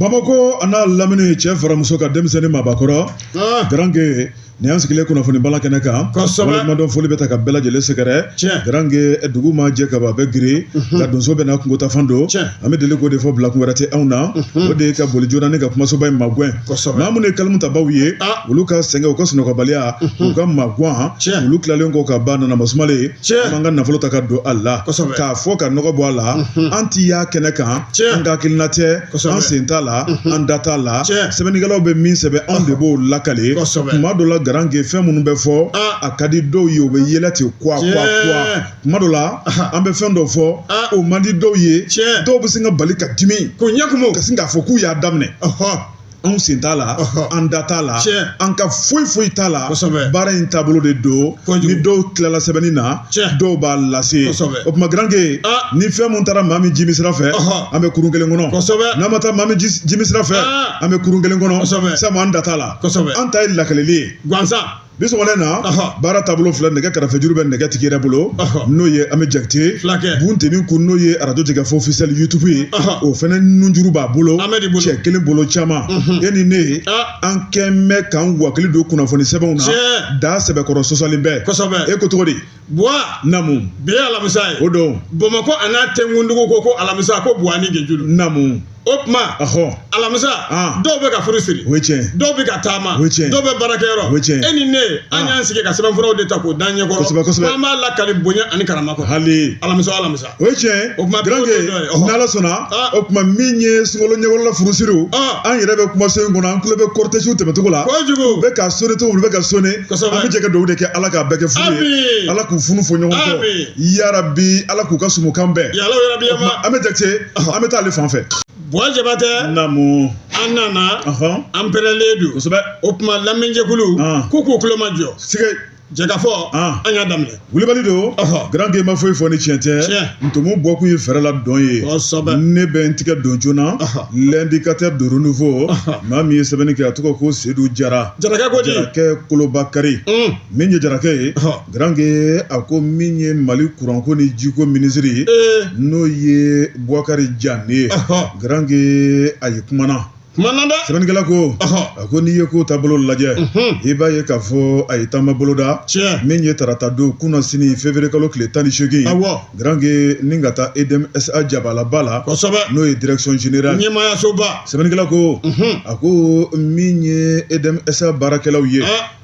Bamakɔ a n'a lamini, cɛ fara muso kan, denmisɛnnin maabakɔrɔ, Garange, nin y'an sigilen kunnafoni bala kɛnɛ kan. Waleɲumandɔn foli bɛ ta ka bɛɛ lajɛlen sɛgɛrɛ. Garange, dugu ma jɛ ka ban, a bɛ girin nka donso bɛɛ n'a kungotafan don. An bɛ deli k'o de fɔ, bilakun wɛrɛ tɛ anw na, o de ye ka boli joona ni ka kumasoba in magɛn. Maa minnu ye kalimu tabaw ye, olu ka sɛgɛn, u ka sunɔgɔbaliya, u ka magwan, olu tilalen kɔ ka ban nana masumalen, an b'an ka nafolo ta ka don a la k'a fɔ ka nɔgɔ bɔ a la. An ti y'a kɛnɛ kan, an ka hakilina tɛ, an sen t'a la, an da t'a la. Sɛbɛnnikɛlaw bɛ min sɛbɛn, anw de b'o lakale. Kuma dɔ la, Garange, fɛn minnu bɛ fɔ, a ka di dɔw ye, u bɛ yɛlɛ ten kuwa kuwa kuwa. Kuma dɔ la, an bɛ fɛn dɔ fɔ, o man di dɔw ye, dɔw bɛ sin ka bali ka dimi ko ɲɛkumu ka sin k'a fɔ k'u y'a daminɛ. Anw sen t'a la, an da t'a la, an ka foyi foyi t'a la. Baara in taabolo de don. Ni dɔw tilala sɛbɛnni na, dɔw b'a lase. O tuma, Garange, ni fɛn mun taara maa min jimi sira fɛ, an bɛ kurun kelen kɔnɔ. N'a ma taa maa min jimi sira fɛ, an bɛ kurun kelen kɔnɔ, sabu an da t'a la. An ta ye lakaleli ye gansan. Bi sɔgɔmada in na, baara taabolo filɛ. Nɛgɛ karafejuru bɛ nɛgɛ tigi yɛrɛ bolo, n'o ye Ami Jakite Bunteni kun, n'o ye arajo Jɛkafɔ officiel YouTube ye, o fana nunjuru b'a bolo. Cɛ kelen bolo caman, e ni ne ye, an kɛn bɛ k'an wakili don kunnafoni sɛbɛnw na, da sɛbɛkɔrɔ sɔsɔlen bɛɛ. E ko cogo di? Buwa. Namu. Bi ye alamisa ye. O don. Bamakɔ a n'a tɛnkundugu ko alamisa ko Buwa ni Gejulu. Namu. O tuma, alamisa, dɔw bɛ ka furu siri. O ye tiɲɛ. Dɔw bɛ ka taama. O ye tiɲɛ. Dɔw bɛ baarakɛyɔrɔ. O ye tiɲɛ. E ni ne, an y'an sigi ka sɛbɛnfuraw de ta k'o d'an ɲɛkɔrɔ. Kosɛbɛ, kosɛbɛ. An b'a lakali bonya ani karama kɔnɔ. Hali. Alamisa o alamisa. O ye tiɲɛ. O tuma, Garange, n'Ala sɔnna, o tuma min ye sunkalo ɲɛkɔrɔla furusiriw, an yɛrɛ bɛ kumaso in kɔnɔ, an tulo bɛ cortège tɛmɛcogo la. Kojugu. U bɛ ka sonner cogo min, u bɛ ka sonner. An bɛ jɛ ka dugawu de kɛ, Ala k'a bɛɛ kɛ furu ye. Ala k'u funu fɔ ɲɔgɔn kɔ. Yarabi, Ala k'u ka sumukan bɛn. An bɛ Jakite, an bɛ taa ale fan fɛ. Buwa Jabatɛ. Naamu. An nana. An pɛrɛlen don. Kosɛbɛ. O tuma, lamɛnjɛkulu k'u tulo majɔ. Sige. Jɛkafɔ, an y'a daminɛ. Wulibali don. Garange, ma foyi fɔ ni tiɲɛ tɛ. Ntomo bɔkun ye fɛɛrɛ la dɔn ye. Ne bɛ n tigɛ don joona. L'indicateur de renouveau, maa min ye sɛbɛnni kɛ, a tɔgɔ ko Sedu Jara. Jarakɛ ko di? Jarakɛ Kolobakari. Min ye Jarakɛ ye, Garange, a ko min ye Mali kuranko ni jiko minisiri ye, n'o ye Bubakari Jane ye, Garange, a ye kumana. Kumana dɛ. Sɛbɛnnikɛla ko, a ko n'i ye ko taabolo lajɛ, i b'a ye k'a fɔ a ye taama boloda min ye tarata don, kunasini, février kalo tile 18, Garange, ni ka taa EDM SA jabalaba la, n'o ye direction générale, ɲɛmaayasoba. Sɛbɛnnikɛla ko, a ko min ye EDM SA baarakɛlaw ye,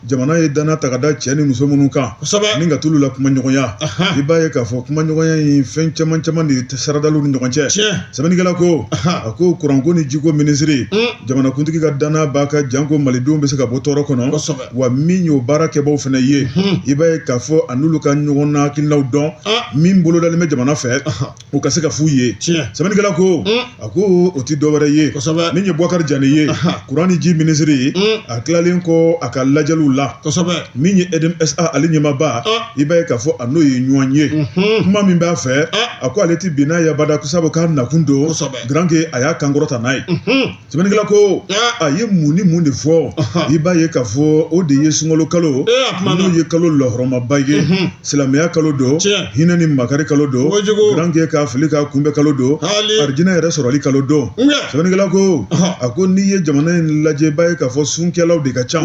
jamana ye danna ta ka da cɛ ni muso minnu kan ni ka t'olu la kumaɲɔgɔnya, i b'a ye k'a fɔ kumaɲɔgɔnya in, fɛn caman caman de saradal'u ni ɲɔgɔn cɛ. Sɛbɛnnikɛla ko, a ko kuranko ni jiko minisiri, jamanakuntigi ka danna b'a kan janko malidenw bɛ se ka bɔ tɔɔrɔ kɔnɔ, wa min y'o baarakɛbaw fana ye, i b'a ye k'a fɔ a n'olu ka ɲɔgɔn na hakilinaw dɔn min bolodalen bɛ jamana fɛ, o ka se ka f'u ye. Sɛbɛnnikɛla ko, a ko o tɛ dɔwɛrɛ ye, min ye Bubakari Jane ye, kuran ni ji minisiri ye, a tilalen kɔ a ka lajɛliw la, min ye EDM SA ale ɲɛmaaba, i b'a ye k'a fɔ a n'o ye ɲɔgɔn ye. Kuma min b'a fɛ, a ko ale tɛ bin n'a ye abada, sabu k'a nakun don. Garange, a y'a kan kɔrɔta n'a ye. Sɛbɛnnikɛla ko, a ye mun ni mun de fɔ? I b'a ye k'a fɔ o de ye sunkalo kalo, n'o ye kalo lɔhɔrɔmaba ye, silamɛya kalo don, hinɛ ni makari kalo don, Garange, ka fili ka kunbɛn kalo don, arijinɛ yɛrɛ sɔrɔli kalo don. Sɛbɛnnikɛla ko, a ko n'i ye jamana in lajɛ, i b'a ye k'a fɔ sunkɛlaw de ka ca.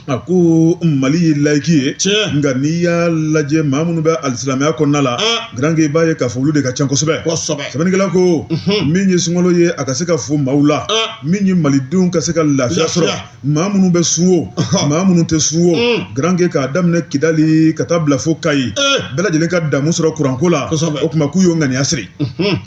A ko Mali ye layiki ye, nka n'i y'a lajɛ, maa minnu bɛ alisilamɛya kɔnɔna la, Garange, i b'a ye k'a fɔ olu de ka ca kosɛbɛ. Sɛbɛnnikɛla ko, min ye sunkalo ye, a ka se ka fo maaw la, min ye malidenw ka se ka lafiya sɔrɔ, maa minnu bɛ sun o, maa minnu tɛ sun o, Garange, k'a daminɛ Kidali ka taa bila fo Kayi, bɛɛ lajɛlen ka damu sɔrɔ kuranko la. O tuma, k'u y'o ŋaniya siri.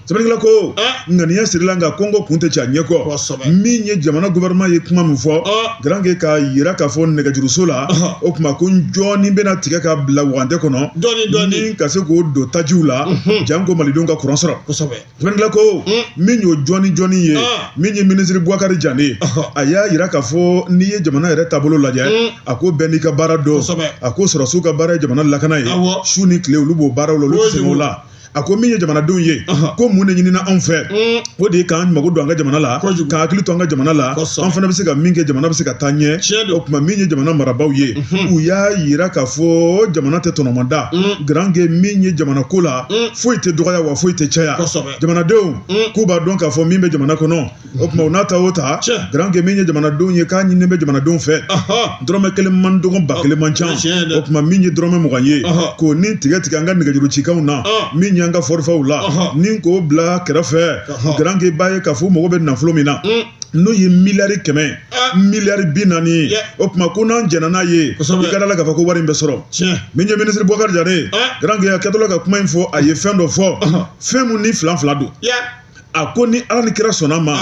Sɛbɛnnikɛla ko, ŋaniya sirila, nka kɔngɔ kun tɛ cɛ a ɲɛ kɔ. Min ye jamana gouvernement ye kuma min fɔ, Garange, k'a yira k'a fɔ nɛgɛjuruso la, o tuma ko jɔnni bɛna tigɛ ka bila wagande kɔnɔ ni ka se k'o don tajiw la, janko malidenw ka kuran sɔrɔ. Sɛbɛnnikɛla ko, min y'o jɔnni jɔnni ye, min ye minisiri Bubakari Jane ye, a y'a yira k'a fɔ n'i ye jamana yɛrɛ taabolo lajɛ, a ko bɛɛ n'i ka baara don. A ko sɔrɔdasiw ka baara ye jamana lakana ye, su ni tile olu b'o baaraw la, olu tɛ sɛgɛn o la. A ko min ye jamanadenw ye, ko mun de ɲinina anw fɛ? O de ye k'an mago don an ka jamana la, k'an hakili to an ka jamana la, an fana bɛ se ka min kɛ, jamana bɛ se ka taa ɲɛ. O tuma min ye jamana marabaaw ye, u y'a yira k'a fɔ jamana tɛ tɔnɔmada. Garange, min ye jamana ko la, foyi tɛ dɔgɔya wa foyi tɛ caya. Jamanadenw k'u b'a dɔn k'a fɔ min bɛ jamana kɔnɔ. O tuma o n'a ta o ta, garange, min ye jamanadenw ye, k'a ɲininen bɛ jamanadenw fɛ, dɔrɔmɛ kelen man dɔgɔ, 1000 man ca. O tuma min ye dɔrɔmɛ 20 ye, k'o ni tigɛ tigɛ an ka nɛgɛjuru cikanw na, min ye an ka forfaitw la, ni k'o bila kɛrɛfɛ. Garange, b'a ye k'a fɔ u mago bɛ nafolo min na, n'o ye miliyari 100, miliyari 40 ye. O tuma ko n'an jɛnna n'a ye, i ka da la k'a fɔ ko wari in bɛ sɔrɔ. Min ye minisiri Bubakari Jane ye, garange, a kɛtɔla ka kuma in fɔ, a ye fɛn dɔ fɔ, fɛn mun ni filan fila don. A ko ni Ala ni kira sɔnna ma,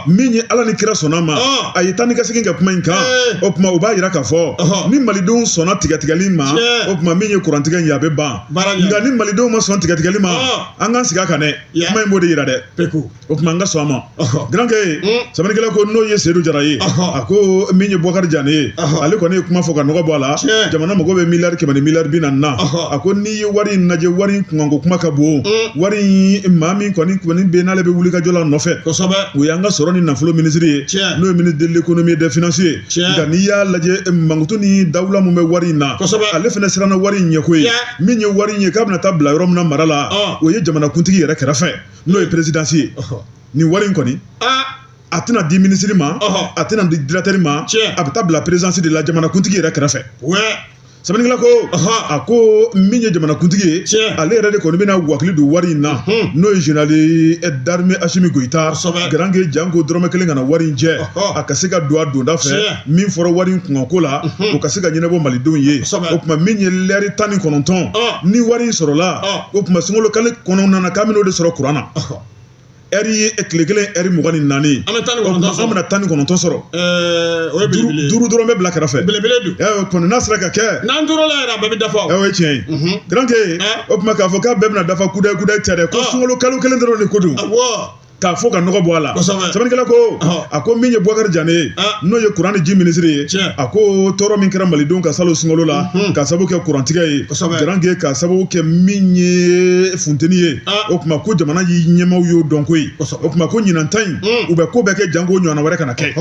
min ye Ala ni kira sɔnna ma, a ye taa ni ka segin kɛ kuma in kan. O tuma o b'a yira k'a fɔ ni malidenw sɔnna tigɛtigɛli ma, o tuma min ye kurantigɛ in ye, a bɛ ban. Nka ni malidenw ma sɔn tigɛtigɛli ma, an k'an sigi a kan dɛ. Kuma in b'o de yira dɛ. O tuma an ka sɔn a ma. Garankɛ, sɛbɛnnikɛla ko n'o ye Seyidu Jara ye, a ko min ye Bubakari Jane ye, ale kɔni ye kuma fɔ ka nɔgɔ bɔ a la. Jamana mago bɛ miliyari 100 ni miliyari 40 na. A ko n'i ye wari in lajɛ, wari in kunkanko kuma ka bon. Wari in, maa min kɔni bɛ n'ale bɛ wuli ka jɔ la nɔfɛ, o y'an ka sɔrɔ ni nafolo minisiri ye, n'o ye ministre de l'économie et des finances ye. Nka n'i y'a lajɛ, mankutu ni dawula mun bɛ wari in na, ale fana siranna wari in ɲɛ ko ye. Min ye wari in ye k'a bɛna taa bila yɔrɔ min na mara la, o ye jamanakuntigi yɛrɛ kɛrɛfɛ, n'o ye présidence ye. Nin wari in kɔni, a tɛna di minisiri ma, a tɛna di directeur ma, a bɛ taa bila présidence de la, jamanakuntigi yɛrɛ kɛrɛfɛ. Sɛbɛnnikɛla ko, a ko min ye jamanakuntigi ye, ale yɛrɛ de kɔni bɛna wakili don wari in na, n'o ye général d'armée Asimi Goyita. Garange, janko dɔrɔmɛ kelen kana wari in jɛ, a ka se ka don a donda fɛ. Min fɔra wari in kunkanko la, o ka se ka ɲɛnabɔ malidenw ye. O tuma min ye lɛri 19, ni wari in sɔrɔla, o tuma sunkalo kalo kɔnɔna na, k'an bɛn'o de sɔrɔ kuran na. Ɛri ye tile kelen ɛri 24. An bɛ 19 sɔrɔ. An bɛna 19 sɔrɔ. O ye belebele ye. Duuru dɔrɔn bɛ bila kɛrɛfɛ. Belebele don. Kɔni n'a sera ka kɛ. N'an tor'o la yɛrɛ, a bɛɛ bɛ dafa o. O ye tiɲɛ ye. Garanke, o tuma k'a fɔ k'a bɛɛ bɛna dafa kudayi kudayi tɛ dɛ, ko sunkalo kalo kelen dɔrɔn de ko don. K'a fɔ ka nɔgɔ bɔ a la. Sɛbɛnnikɛla ko, a ko min ye Bubakari Jane ye, n'o ye kuran ni ji minisiri ye, a ko tɔɔrɔ min kɛra malidenw ka salon sunkalo la, ka sababu kɛ kurantigɛ ye, garange, ka sababu kɛ min ye funteni ye, o tuma ko jamana y'i ɲɛmaaw y'o dɔn ko ye. O tuma ko ɲinan ta in, u bɛ ko bɛɛ kɛ janko ɲɔgɔnna wɛrɛ kana kɛ.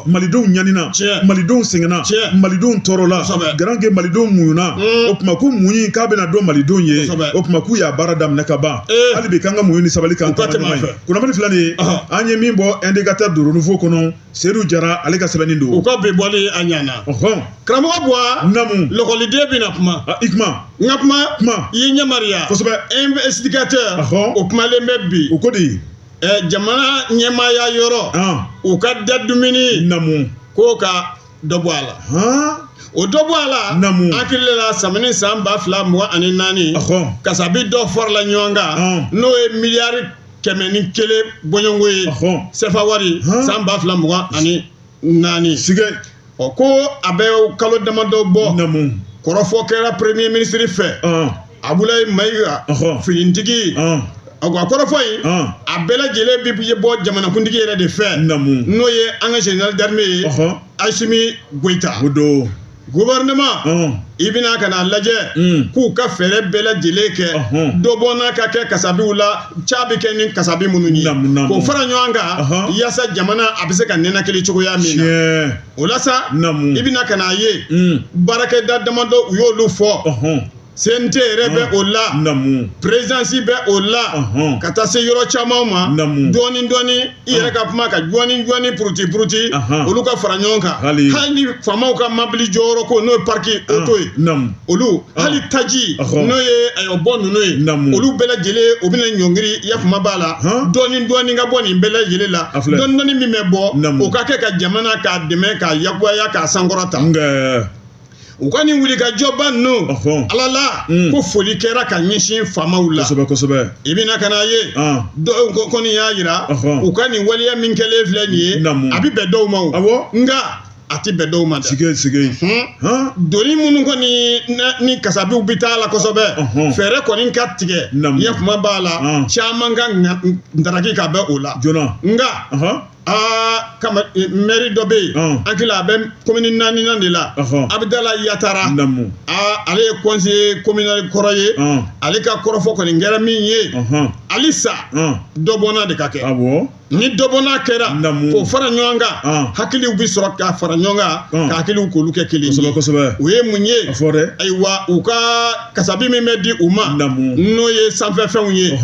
Malidenw ɲanina, malidenw sɛgɛnna, malidenw tɔɔrɔla. Garange, malidenw muɲuna. O tuma ko muɲu k'a bɛna dɔn malidenw ye. O tuma k'u y'a baara daminɛ ka ban. Hali bi k'an ka muɲu ni sabali k'an taama ɲɔgɔn ye. Kunnafoni filɛ nin ye, an ye min bɔ Indicateur du Renouveau kɔnɔ, Seyidu Jara ale ka sɛbɛnni don. U ka bi bɔli a ɲana. Karamɔgɔ Buwa. Naamu. Lɔkɔliden bɛna kuma. I kuma. N ka kuma. Kuma. I ye ɲɛmariya. Kosɛbɛ. Investigateur. O kumalen bɛ bi. O ko di? Jamana ɲɛmaaya yɔrɔ. U ka da dumuni. Naamu. K'o ka dɔ bɔ a la. O dɔ bɔ a la. Naamu. Hakili la samini san 2024. Kasabi dɔ farala ɲɔgɔn kan. N'o ye miliyari 101 bɔɲɔgɔnko ye. Sefa wari san 2024. Sige. Ɔ ko a bɛ kalo damadɔ bɔ. Naamu. Kɔrɔfɔ kɛra premier ministre fɛ. Abulayi Mayiga. Finitigi. A kɔrɔfɔ in, a bɛɛ lajɛlen bɛ bɔ jamanakuntigi yɛrɛ de fɛ. Naamu. N'o ye an ka général d'armée ye. Asimi Goyita. O don. Gouvernement, i bɛna ka n'a lajɛ k'u ka fɛɛrɛ bɛɛ lajɛlen kɛ, dɔ bɔ n'a ka kɛ kasabiw la, ca bɛ kɛ ni kasabi minnu ye, k'o fara ɲɔgɔn kan yaasa jamana a bɛ se ka nɛnakili cogoya min na. O la sa, i bɛna ka n'a ye baarakɛda damadɔ u y'olu fɔ. CNT yɛrɛ bɛ o la, présidence bɛ o la, ka taa se yɔrɔ caman ma, dɔɔni dɔɔni, i yɛrɛ ka kuma ka dɔɔni dɔɔni puruti puruti, olu ka fara ɲɔgɔn kan. Hali ni faamaw ka mabili jɔyɔrɔ ko n'o ye parc auto ye, olu hali taji n'o ye ayiwa bɔ ninnu ye, olu bɛɛ lajɛlen u bɛna ɲɔngiri yafama b'a la, dɔɔni dɔɔni ka bɔ nin bɛɛ lajɛlen la, dɔɔni dɔɔni min bɛ bɔ, o ka kɛ ka jamana k'a dɛmɛ k'a yakubaya k'a sankɔrɔta. U ka nin wulikajɔba ninnu, Ala la ko foli kɛra ka ɲɛsin faamaw la. Kosɛbɛ kosɛbɛ. I bɛna ka n'a ye, dɔw kɔni y'a jira u ka nin waleya min kɛlen filɛ nin ye, a bɛ bɛn dɔw ma o. Nka a tɛ bɛn dɔw ma dɛ. Sige sige. Doni minnu kɔni ni kasabiw bɛ taa la kosɛbɛ, fɛɛrɛ kɔni ka tigɛ, yakuma b'a la, caman ka ndaraki ka bɛ o la. Joona. Nka. Aa, kama maire dɔ bɛ yen, an hakili a bɛ commune naaninan de la, Abudala Yatara. Aa, ale ye conseiller communal kɔrɔ ye. Ale ka kɔrɔfɔ kɔni kɛra min ye, halisa dɔbɔna de ka kɛ. Ni dɔbɔna kɛra k'o fara ɲɔgɔn kan, hakiliw bɛ sɔrɔ ka fara ɲɔgɔn kan, ka hakiliw k'olu kɛ kelen ye. O ye mun ye? Ayiwa, u ka kasabi min bɛ di u ma, n'o ye sanfɛfɛnw ye,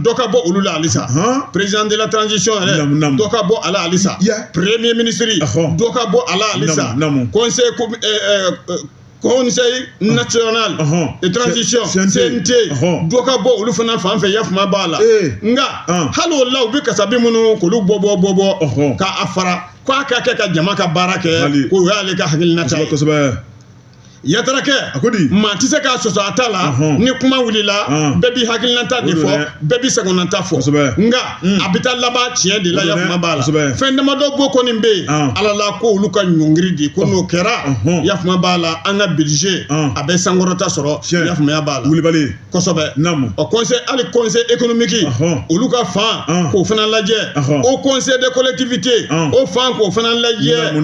dɔ ka bɔ olu la halisa. Président de la transition yɛrɛ, dɔ ka bɔ a la halisa. Premier ministre, dɔ ka bɔ a la halisa. Conseil national de transition, CNT, dɔ ka bɔ olu fana fan fɛ. Yafama b'a la, nka hali o la, u bɛ kasabi minnu k'olu bɔ bɔ bɔ bɔ k'a fara k'a ka kɛ ka jama ka baara kɛ, k'o y'ale ka hakilinata ye. Yatarakɛ, a ko di? Maa tɛ se k'a sɔsɔ a ta la. Ni kuma wulila, bɛɛ b'i hakilinata de fɔ, bɛɛ b'i sagonata fɔ, nka a bɛ taa laban tiɲɛ de la. Yafama b'a la, fɛn damadɔ bɔ kɔni bɛ yen, ala la ko olu ka ɲɔngiri de ko n'o kɛra, yafama b'a la, an ka budget a bɛ sankɔrɔta sɔrɔ. Yafamaya b'a la. Wulibali. Kosɛbɛ. Ɔ, conseil, hali conseil économique, olu ka fan k'o fana lajɛ, au conseil des collectivités, o fan k'o fana lajɛ,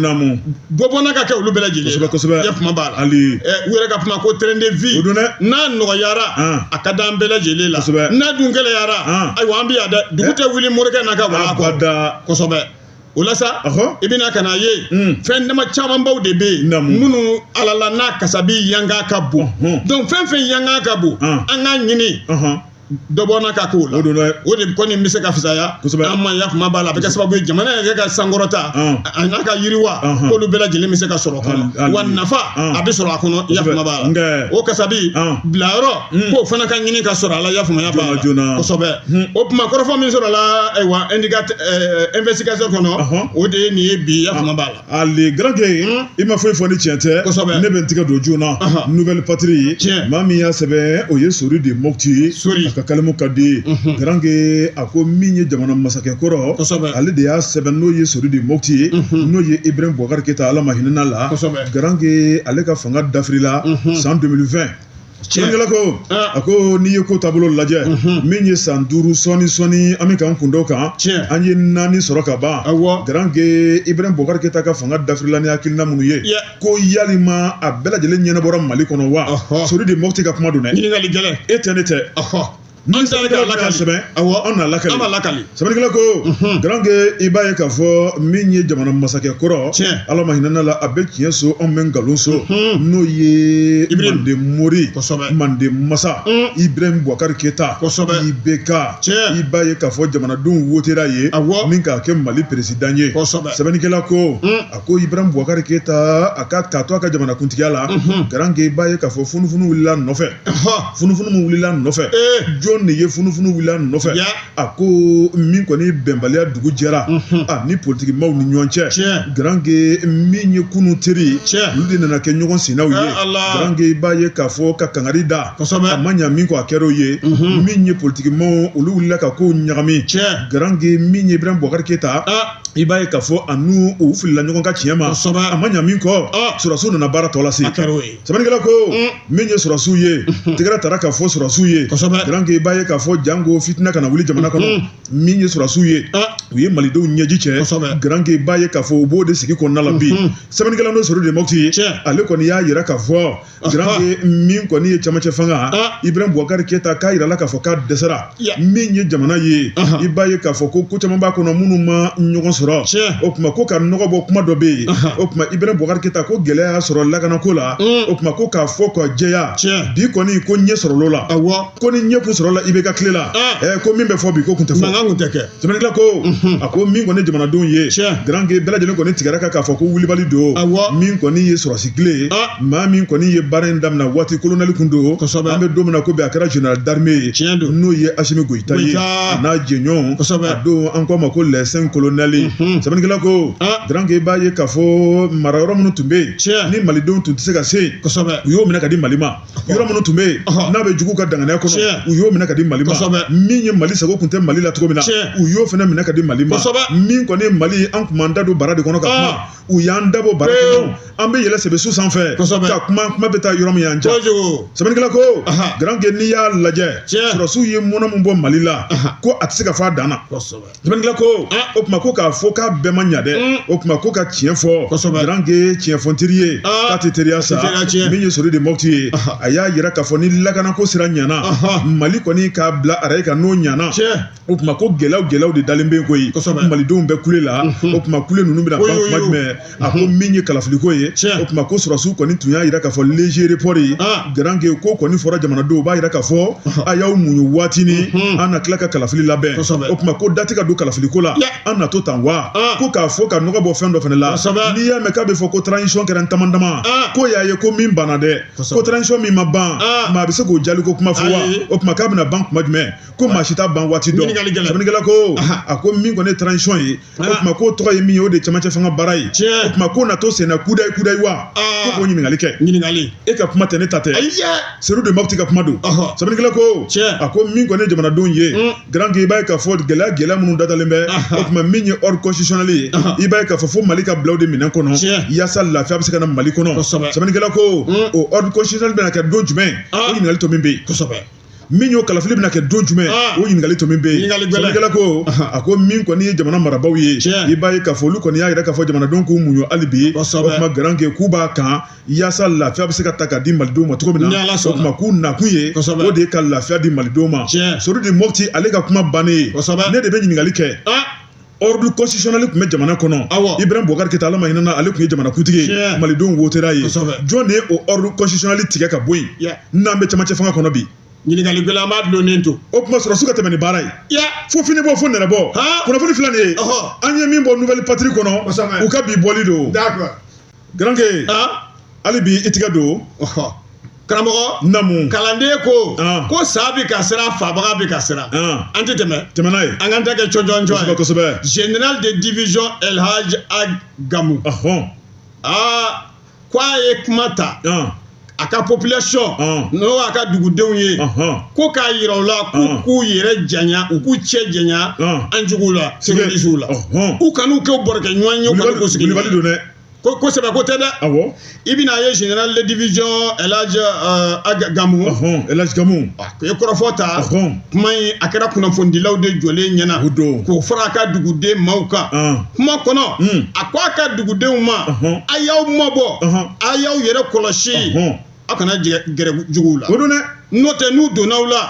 dɔbɔna ka kɛ olu bɛɛ lajɛlen. Yafama b'a la. U yɛrɛ ka kuma ko train de vie, n'a nɔgɔyara, a ka d'an bɛɛ lajɛlen la. N'a dun gɛlɛyara, ayiwa, an bɛ yan dɛ, dugu tɛ wuli morikɛ n'a ka wala kɔ. Kosɛbɛ. O la sa, i bɛna ka na ye, fɛn dama camanbaw de bɛ yen minnu ala la n'a kasabi yanga ka bon. Donc fɛn fɛn yanga ka bon, an k'a ɲini dɔbɔna ka k'o la. O de kɔni bɛ se ka fisaya an ma. Yafama b'a la, a bɛ kɛ sababu ye jamana yɛrɛ ka sankɔrɔta, a n'a ka yiriwa, k'olu bɛɛ lajɛlen bɛ se ka sɔrɔ kɔnɔ, wa nafa a bɛ sɔrɔ a kɔnɔ. Yafama b'a la, o kasabi bilayɔrɔ, k'o fana ka ɲini ka sɔrɔ a la. Yafamaya b'a la kosɛbɛ. O tuma, kɔrɔfɔ min sɔrɔla, ayiwa, investigation kɔnɔ, o de ye nin ye bi. Yafama b'a la. Ale Garankɛ, i ma foyi fɔ ni tiɲɛ tɛ. Ne bɛ n tigɛ don joona. Nouvelle Patrie, maa min y'a sɛbɛn, o ye Sori de Mopti ye. Sori. A ka kalimu ka di. Garankɛ, a ko min ye jamana masakɛ kɔrɔ, ale de y'a sɛbɛn, n'o ye Sori de Mopti ye, n'o ye Ibrahim Boubacar Keita, Ala ma hinɛ la. Garankɛ, ale ka fanga dafirila san 2020. Sɛbɛnnikɛla ko, a ko n'i ye ko taabolo lajɛ, min ye san 5 sɔɔni sɔɔni, an bɛ k'an kun dɔ kan, an ye 4 sɔrɔ ka ban. Garankɛ, Ibrahim Boubacar Keita ka fanga dafirila ni hakilina minnu ye, ko yalima a bɛɛ lajɛlen ɲɛnabɔra Mali kɔnɔ wa? Sori de Mopti ka kuma don dɛ. Ɲininkali gɛlɛn. E tɛ, ne tɛ. An tɛ k'a lakali. Sɛbɛn, awɔ, an n'a lakali. An b'a lakali. Sɛbɛnnikɛla ko, Garankɛ, i b'a ye k'a fɔ min ye jamana masakɛ kɔrɔ, Ala ma hinɛ la, a bɛ tiɲɛ so, anw bɛ nkalon so, n'o ye Manden mori, Manden masa Ibrahim Boubacar Keita, IBK. I b'a ye k'a fɔ jamanadenw wotera ye min k'a kɛ Mali président ye. Sɛbɛnnikɛla ko, a ko Ibrahim Boubacar Keita, a ka k'a to a ka jamanakuntigiya la, Garankɛ, i b'a ye k'a fɔ funufunu wulila nɔfɛ. Funufunu min wulila nɔfɛ, jɔn de ye funufunu wulila nɔfɛ? A ko min kɔni bɛnbaliya dugu jɛra a ni politikimaw ni ɲɔgɔn cɛ. Garankɛ, min ye kunun teri, olu de nana kɛ ɲɔgɔn sinaw ye. Garankɛ, i b'a ye k'a fɔ ka kangari da, a ma ɲa min kɔ, a kɛra o ye. Min ye politikimaw, olu wulila ka kow ɲagami. Garankɛ, min ye Ibrahim Boubacar Keita, i b'a ye k'a fɔ a n'u u filila ɲɔgɔn ka tiɲɛ ma. A ma ɲa min kɔ, sɔrɔdasiw nana baara tɔ lase. Sɛbɛnnikɛla ko, min ye sɔrɔdasiw ye, tɛgɛrɛ taara k'a fɔ sɔrɔdasiw ye. Garankɛ, i b'a ye k'a fɔ janko fitinɛ kana wuli jamana kɔnɔ. Min ye sɔrɔdasiw ye, u ye malidenw ɲɛji cɛ. Garankɛ, i b'a ye k'a fɔ u b'o de sigi kɔnɔna la bi. Sɛbɛnnikɛla n'o Sori de Mopti ye, ale kɔni y'a yira k'a fɔ, Garankɛ, min kɔni ye camancɛ fanga, Ibrahim Boubacar Keita, k'a yirala k'a fɔ k'a dɛsɛra. Min ye jamana ye, i b'a ye k'a fɔ ko ko caman b'a kɔnɔ minnu ma ɲɔgɔn sɔrɔ. O tuma, ko ka nɔgɔ bɔ kuma dɔ bɛ yen. O tuma, Ibrahim Boubacar Keita ko gɛlɛya y'a sɔrɔ lakanako la. O tuma, ko k'a fɔ ka jɛya, bi kɔni ko ɲɛ sɔrɔl'o la. Ko ni ɲɛ kun sɔrɔla IBK tile la, ko min bɛ fɔ bi, ko kun tɛ fɔ. Mankan kun tɛ kɛ. Sɛbɛnnikɛla ko, a ko min kɔni jamanadenw ye, Garankɛ, bɛɛ lajɛlen kɔni tigɛra kan k'a fɔ ko wulibali don. Min kɔni ye sɔrɔsi tile ye, maa min kɔni ye baara in daminɛ waati kolonɛli kun don, an bɛ don min na ko bi, a kɛra général d'armée ye, n'o ye Asimi Goyita ye, a n'a jɛɲɔgɔn. A don an ko a ma ko les 5 colonels. Sɛbɛnnikɛla ko, Garankɛ, i b'a ye k'a fɔ marayɔrɔ minnu tun bɛ yen ni malidenw tun tɛ se ka se yen, u y'o minɛ ka di Mali ma. Yɔrɔ minnu tun bɛ yen n'a bɛ jugu ka danganiya kɔnɔ, u y'o minɛ ka di Mali ma. Min ye Mali sago tun tɛ Mali la cogo min na, u y'o fana minɛ ka di Mali ma. Min kɔni ye Mali, an tun b'an da don bara de kɔnɔ ka kuma, u y'an dabɔ bara kɔnɔ, an bɛ yɛlɛ sɛbɛsu sanfɛ ka kuma, kuma bɛ taa yɔrɔ min y'an ja. Sɛbɛnnikɛla ko, Garankɛ, n'i y'a lajɛ, sɔrɔdasiw ye mɔnɛ min bɔ Mali la, ko a tɛ se ka fɔ a dan na. Sɛbɛnnikɛla ko, o tuma, ko k'a fɔ k'a bɛɛ ma ɲa dɛ o tuma ko ka tiɲɛ fɔ Garange tiɲɛ fɔ teri ye k'a tɛ teriya sa min ye Sori de Mɔti ye a y'a yira k'a fɔ ni lakanako sira ɲana Mali kɔni k'a bila araye kan n'o ɲana o tuma ko gɛlɛyaw gɛlɛyaw de dalen bɛ yen koyi malidenw bɛ kule la o tuma kule ninnu bɛna ban kuma jumɛn a ko min ye kalafiliko ye o tuma ko sɔrɔdasiw kɔni tun y'a yira k'a fɔ léger report ye Garange ko kɔni fɔra jamanadenw b'a yira k'a fɔ a y'aw muɲu waatinin an na tila ka kalafili labɛn o tuma ko da tɛ ka don kalafiliko la an na to tan wa ko k'a fɔ ka nɔgɔ bɔ fɛn dɔ fana la n'i y'a mɛn k'a bɛ fɔ ko transition kɛra ntama dama ko y'a ye ko min banna dɛ ko transition min ma ban maa bɛ se k'o jaliko kuma fɔ wa o tuma k'a bɛna ban kuma jumɛn ko maa si t'a ban waati dɔn sɛbɛnnikɛla ko a ko min kɔni ye transition ye o tuma k'o tɔgɔ ye min ye o de ye cɛmancɛ fanga baara ye o tuma k'o na to senna kudayi kudayi wa ko k'o ɲininkali kɛ ɲininkali e ka kuma tɛ ne ta tɛ Seru de Mɔti ka kuma don sɛbɛnnikɛla ko a ko min kɔni ye jamanadenw ye Garange i b'a ye k'a fɔ gɛlɛya gɛlɛya minnu dadalen bɛ o tuma min ye ordre constitutionnel ye i b'a ye k'a fɔ fo Mali ka bila o de minɛn kɔnɔ yaasa lafiya bɛ se ka na Mali kɔnɔ sɛbɛnnikɛla ko o ordre constitutionnel bɛna kɛ don jumɛn o ɲininkali tɔ min bɛ yen min y'o kalafili bɛna kɛ don jumɛn o ɲininkali tɔ min bɛ yen sɛbɛnnikɛla ko a ko min kɔni ye jamana marabaaw ye i b'a ye k'a fɔ olu kɔni y'a yira k'a fɔ jamanadenw k'u muɲu hali bi o tuma Garange k'u b'a kan yaasa lafiya bɛ se ka ta ka di malidenw ma cogo min na o tuma k'u nakun ye o de ye ka lafiya di malidenw ma Sori de Mɔti ale ka kuma bannen ye ne de bɛ ɲininkali kɛ ordre constitutionnel tun bɛ jamana kɔnɔ Ibrahim Boubacar Keita Ala ma hinɛ na ale tun ye jamanakuntigi ye malidenw wotera ye jɔn de ye o ordre constitutionnel tigɛ ka bɔ yen n'an bɛ cɛmancɛ fanga kɔnɔ bi ɲininkali gɛlɛn an b'a dulonnen to o tuma sɔrɔdasiw ka tɛmɛ ni baara ye fo fini bɔ fo nɛrɛ bɔ kunnafoni filɛ nin ye an ye min bɔ Nouvelle Patrie kɔnɔ u ka bi bɔli don Garange hali bi i tigɛ don karamɔgɔ namu kalanden ko ko sa bɛ ka siran fabaga bɛ ka siran an tɛ tɛmɛ tɛmɛ n'a ye an k'an ta kɛ cɔncɔncɔn ye kosɛbɛ général de division El Hadj Ag Gamou aa ko a ye kuma ta a ka population n'o y'a ka dugudenw ye ko k'a yira u la k'u k'u yɛrɛ janya u k'u cɛ janya an juguw la terrorisiw la u kan'u kɛ barokɛ ɲɔgɔn ye u kan'u k'u sigi wulibali don dɛ ko kosɛbɛ ko tɛ dɛ awɔ i bɛna ye général de division El Hadj Ag Gamou El Hadj Gamou a ye kɔrɔfɔ ta kuma in a kɛra kunnafonidilaw de jɔlen ɲɛna o don k'o fara a ka duguden maaw kan kuma kɔnɔ a ko a ka dugudenw ma a y'aw mabɔ a y'aw yɛrɛ kɔlɔsi aw kana gɛrɛ juguw la o don dɛ n'o tɛ n'u donna aw la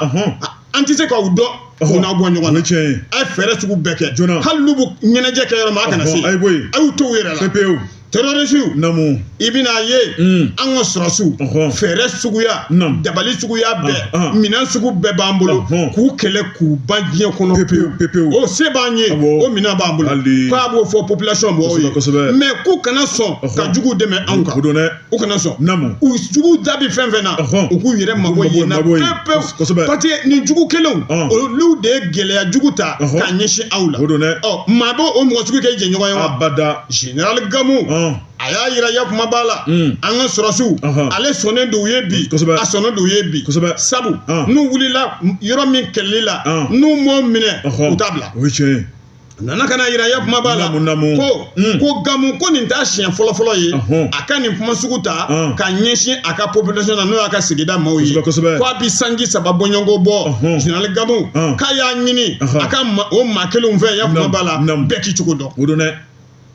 an tɛ se k'aw dɔn k'u n'aw bɔ ɲɔgɔn na o ye tiɲɛ ye a ye fɛɛrɛ sugu bɛɛ kɛ joona hali n'u bɛ ɲɛnajɛ kɛ yɔrɔ min a kana se a ye bɔ yen a y'u to u yɛrɛ la pepewu terrorisiw namu i bɛna ye an ka sɔrɔsiw fɛɛrɛ suguya dabali suguya bɛɛ minɛn sugu bɛɛ b'an bolo k'u kɛlɛ k'u ban diɲɛ kɔnɔ pepewu pepewu o se b'an ye o minɛn b'an bolo k'a b'o fɔ population mɔgɔw ye mais k'u kana sɔn ka juguw dɛmɛ anw kan o don dɛ u kana sɔn namu u juguw da bɛ fɛn fɛn na u k'u yɛrɛ mabɔ yen na pewu kosɛbɛ parce que nin jugu kelenw olu de ye gɛlɛya jugu ta k'a ɲɛsin aw la o don dɛ ɔ maa b'o o mɔgɔ sugu kɛ jɛɲɔgɔn ye wa abada général Gamou a y'a yira ya kuma b'a la an ka sɔrɔsiw ale sɔnnen don u ye bi a sɔnnen don u ye bi kosɛbɛ sabu n'u wulila yɔrɔ min kɛlɛli la n'u m'o minɛ u t'a bila o ye tiɲɛ ye a nana ka na yira ya kuma b'a la ko ko Gamu ko nin t'a siɲɛ fɔlɔfɔlɔ ye a ka nin kuma sugu ta ka ɲɛsin a ka population na n'o y'a ka sigida maaw ye kosɛbɛ ko a bi sanji saba bɔɲɔgɔnko bɔ général Gamu k'a y'a ɲini a ka o maa kelenw fɛ ya kuma b'a la bɛɛ k'i cogo dɔn o don dɛ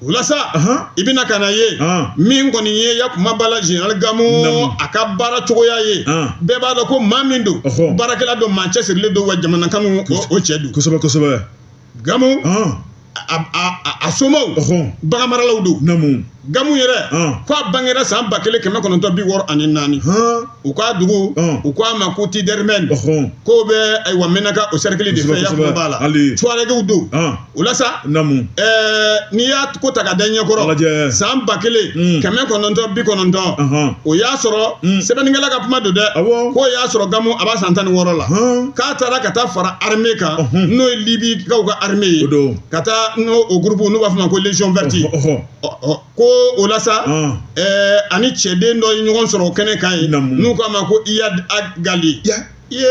o la sa i bɛna ka na ye min kɔni ye ya kuma b'a la général Gamu a ka baara cogoya ye bɛɛ b'a dɔn ko maa min don baarakɛla don maa cɛsirilen don wa jamana kanu o cɛ don kosɛbɛ kosɛbɛ Gamu a somaw baganmaralaw don namu Gamu yɛrɛ ko a bangera san 1964 u k'a dugu u k'a ma ko Tidɛrimɛn k'o bɛ ayiwa Menaka o cercle de fɛ ya kuma b'a la Tuarɛgiw don o la sa namu n'i y'a ko ta ka da ɲɛkɔrɔ san 1990 o y'a sɔrɔ sɛbɛnnikɛla ka kuma don dɛ k'o y'a sɔrɔ Gamu a b'a san 16 la k'a taara ka taa fara armée kan n'o ye Libikaw ka armée ye ka taa n'o o groupe n'u b'a fɔ ma ko Légion verte ko o la sa ani cɛden dɔ ye ɲɔgɔn sɔrɔ o kɛnɛ kan yen n'u k'a ma ko Iyad Ag Ghali i ye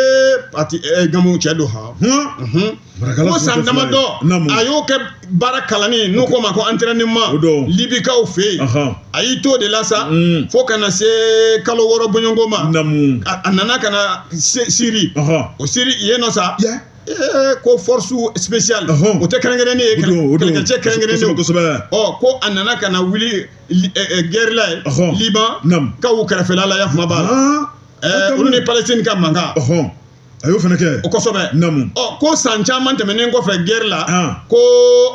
pati Gamu cɛ don han ko san damadɔ a y'o kɛ baara kalanni n'u k'o ma ko entraînement Libikaw fɛ yen a y'i to de la sa fo ka na se kalo 6 bɔɲɔgɔnko ma a nana ka na Siri o Siri yen nɔ sa. Ko force spéciale o tɛ kɛrɛnkɛrɛnnen ye, kɛlɛkɛcɛ kɛrɛnkɛrɛnnen. Ɔ, ko a nana ka na wuli guerre la ye Liban kaw kɛrɛfɛla la, ya kuma b'a la, olu ni Palestine ka mankan. A y'o fana kɛ. O kosɛbɛ. Ɔ, ko san caman tɛmɛnen kɔfɛ guerre la, ko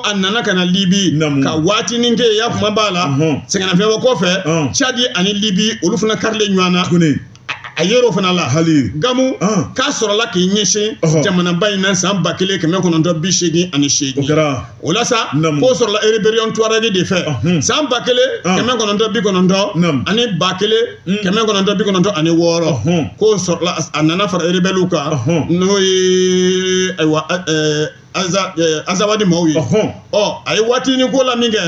a nana ka na Libi ka waatinin kɛ, ya kuma b'a la, sɛgɛnnafiɲɛbɔ kɔfɛ, Tchad ani Libi olu fana karilen ɲɔgɔn na tuguni. A yer'o fana la. Hali Gamu k'a sɔrɔla k'i ɲɛsin jamanaba in na san 1988. O kɛra. O la sa, k'o sɔrɔla rébellion Touareg de fɛ san 1990 ani 1996. K'o sɔrɔla, a nana fara rebelle kan, n'o ye ayiwa Azawadi maaw ye. Ɔ, a ye waatinin ko la min kɛ,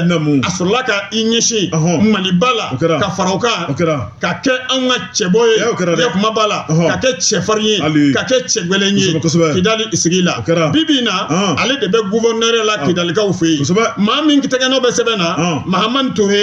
a sɔrɔla ka i ɲɛsin Maliba la ka fara o kan, ka kɛ anw ka cɛbɔ ye, ya kuma b'a la, ka kɛ cɛfarin ye, ka kɛ cɛgɛlɛn ye Kidali sigi la. Bi bi in na, ale de bɛ gouverneur la Kidalikaw fɛ yen. Maa min tɛgɛ nɔ bɛ sɛbɛn na, Mahamani Ture,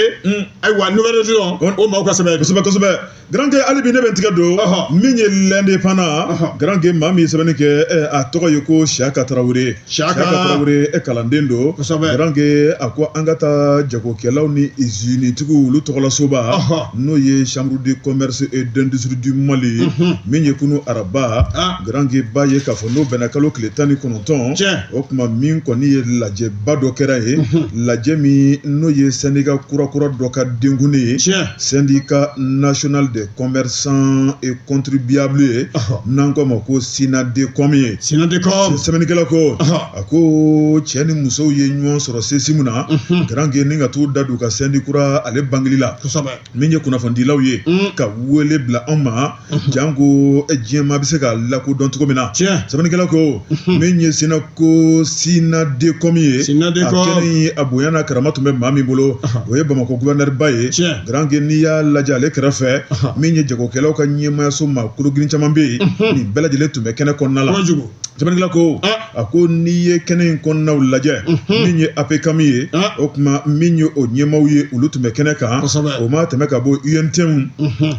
ayiwa, Nouvelle Horizon o maaw ka sɛbɛn. Kosɛbɛ, kosɛbɛ. Garankɛ, hali bi ne bɛ n tigɛ don min ye L'Indépendant. Garankɛ, maa min ye sɛbɛnni kɛ, a tɔgɔ ye ko Siyaka Tarawele. Siyaka Tarawele, e kalanden don. Garankɛ, a ko an ka taa jagokɛlaw ni usinitigiw olu tɔgɔlasoba, n'o ye Chambre de commerce et d'industrie du Mali, min ye kunu araba. Garankɛ, b'a ye k'a fɔ n'o bɛnna kalo tile 19, o tuma min kɔni ye lajɛba dɔ kɛra ye, lajɛ min n'o ye syndicat kura dɔ ka denkundi ye, Syndicat national des commerçants et contribuables ye, n'an k'a ma ko SYNADECOM ye. SYNADECOM. Sɛbɛnnikɛla ko, a ko cɛ ni musow ye ɲɔgɔn sɔrɔ sesi min na, Garankɛ, ni ka t'u da don u ka syndicat kura ale bangeli la, min ye kunnafonidilaw ye ka wele bila anw ma, janko diɲɛmaa bɛ se ka lakodɔn cogo min na. Sɛbɛnnikɛla ko min ye ko SYNADECOM ye, a kɛnɛ in a bonya n'a karama tun bɛ maa min bolo, o ye Bamakɔ gouverneur ba ye. Garankɛ, n'i y'a lajɛ, ale kɛrɛfɛ min ye jagokɛlaw ka ɲɛmaayaso maa kologirin caman bɛ yen, nin bɛɛ lajɛlen tun bɛ kɛnɛ kɔnɔna la. Sɛbɛnnikɛla ko, a ko n'i ye kɛnɛ in kɔnɔnaw lajɛ, min ye APCAM ye, o tuma min ye o ɲɛmaaw ye, olu tun bɛ kɛnɛ kan. O ma tɛmɛ ka bɔ UNTM,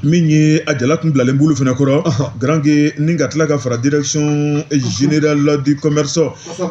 min ye a jala tun bilalen b'olu fana kɔrɔ. Garankɛ, ni ka tila ka fara Direction générale du commerce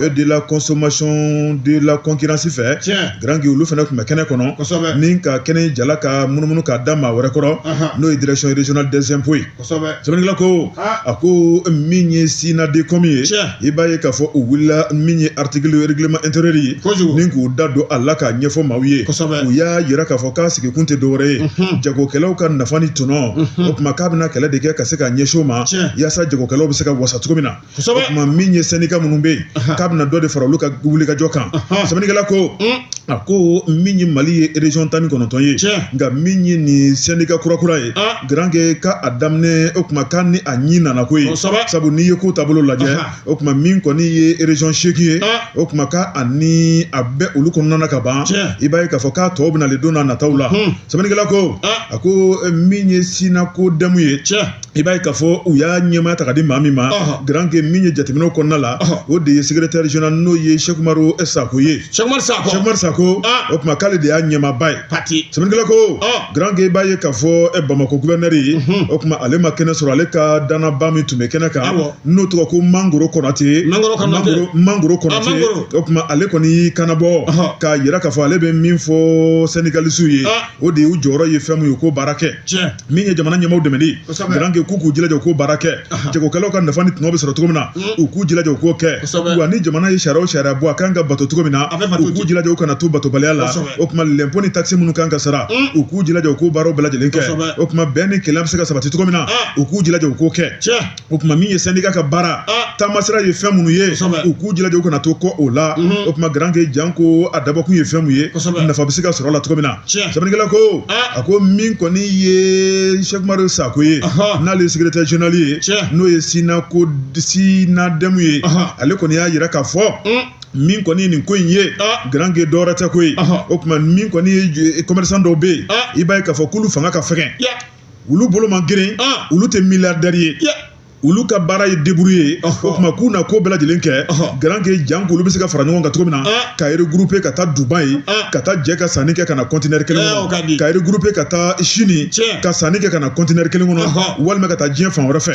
et de la consommation, de la concurrence fɛ. Garankɛ, olu fana tun bɛ kɛnɛ kɔnɔ, ni ka kɛnɛ jala ka munumunu k'a da maa wɛrɛ kɔrɔ, n'o ye Direction régionale des impôts ye. Sɛbɛnnikɛla ko, a ko min ye SYNADECOM ye, i b'a ye k'a fɔ u wulila min ye article règlement intérieur ye, ni k'u da don a la k'a ɲɛfɔ maaw ye. U y'a yira k'a fɔ k'a sigikun tɛ dɔwɛrɛ ye, jagokɛlaw ka nafa ni tɔnɔ. O tuma k'a bɛna kɛlɛ de kɛ ka se ka ɲɛsin o ma, yaasa jagokɛlaw bɛ se ka wasa cogo min na. O tuma min ye syndicat minnu bɛ yen, k'a bɛna dɔ de fara olu ka wulikajɔ kan. Sɛbɛnnikɛla ko, a ko min ye Mali ye région 19 ye, nka min ye nin syndicat kura ye, Garankɛ, ka a daminɛ, o tuma k'a ni a ɲi nana ko ye, sabu n'i ye ko taabolo lajɛ, o tuma min kɔni ye région 8 ye, o tuma k'a a ni a bɛ olu kɔnɔna na ka ban. I b'a ye k'a fɔ k'a tɔw bɛna le don n'a nataw la. Sɛbɛnnikɛla ko, a ko min ye SYNACODEM ye, i b'a ye k'a fɔ u y'a ɲɛmaa ta ka di maa min ma, Garankɛ, min ye jateminɛw kɔnɔna la, o de ye secrétaire général, n'o ye Cheick Umaru Sako ye. Cheick Umaru Sako, o tuma k'ale de y'a ɲɛmaaba ye. Sɛbɛnnikɛla ko, Garankɛ, i b'a ye k'a fɔ Bamakɔ gouverneur ye, o tuma ale ma kɛnɛ sɔrɔ. Ale ka danaba min tun bɛ kɛnɛ kan, n'o tɔgɔ ko Mangoro Konate, Mangoro Konate, o tuma ale kɔni y'i kanabɔ k'a yira k'a fɔ ale bɛ min fɔ syndicalistes ye, o de y'u jɔyɔrɔ ye fɛn min ye, u k'o baara kɛ. Min ye jamana ɲɛmaaw dɛmɛli, Garankɛ, k'u k'u jilaja u k'o baara kɛ. Jagokɛlaw ka nafa ni tɔnɔ bɛ sɔrɔ cogo min na, u k'u jilaja u k'o kɛ. Wa ni jamana ye sariya o sariya bɔ, a kan ka bato cogo min na, u k'u jilaja u kana to batobaliya la. O tuma lɛnpo ni taxe minnu kan ka sara, u k'u jilaja u k'o baaraw bɛɛ lajɛlen kɛ. O tuma bɛn ni kelenya bɛ se ka sabati cogo min na, u k'u jilaja u k'o kɛ. O tuma min ye syndicat ka baara taamasira ye fɛn minnu ye, u k'u jilaja u kana to kɔ o la. O tuma Garankɛ, janko a dabɔkun ye fɛn mun ye, nafa bɛ se ka sɔrɔ a la cogo min na. Sɛbɛnnikɛla ko, a ko min kɔni ye Cheick Umaru Sako ye, n'ale ye secrétaire général ye, n'o ye Synako SYNADEM ye, ale kɔni y'a yira k'a fɔ min kɔni ye nin ko in ye, Garankɛ, dɔwɛrɛ tɛ ko ye. O tuma min kɔni ye commerçant dɔw bɛ yen, i b'a ye k'a fɔ k'olu fanga ka fɛgɛn, olu bolo man girin, olu tɛ milliardaire ye, olu ka baara ye débrouille ye. O tuma k'u na ko bɛɛ lajɛlen kɛ, Garankɛ, janko olu bɛ se ka fara ɲɔgɔn kan cogo min na, ka regrouper ka taa Dubaï ka taa jɛ ka sanni kɛ ka na conteneur kelen kɔnɔ, ka regrouper ka taa Chine ka sanni kɛ ka na conteneur kelen kɔnɔ, walima ka taa diɲɛ fan wɛrɛ fɛ.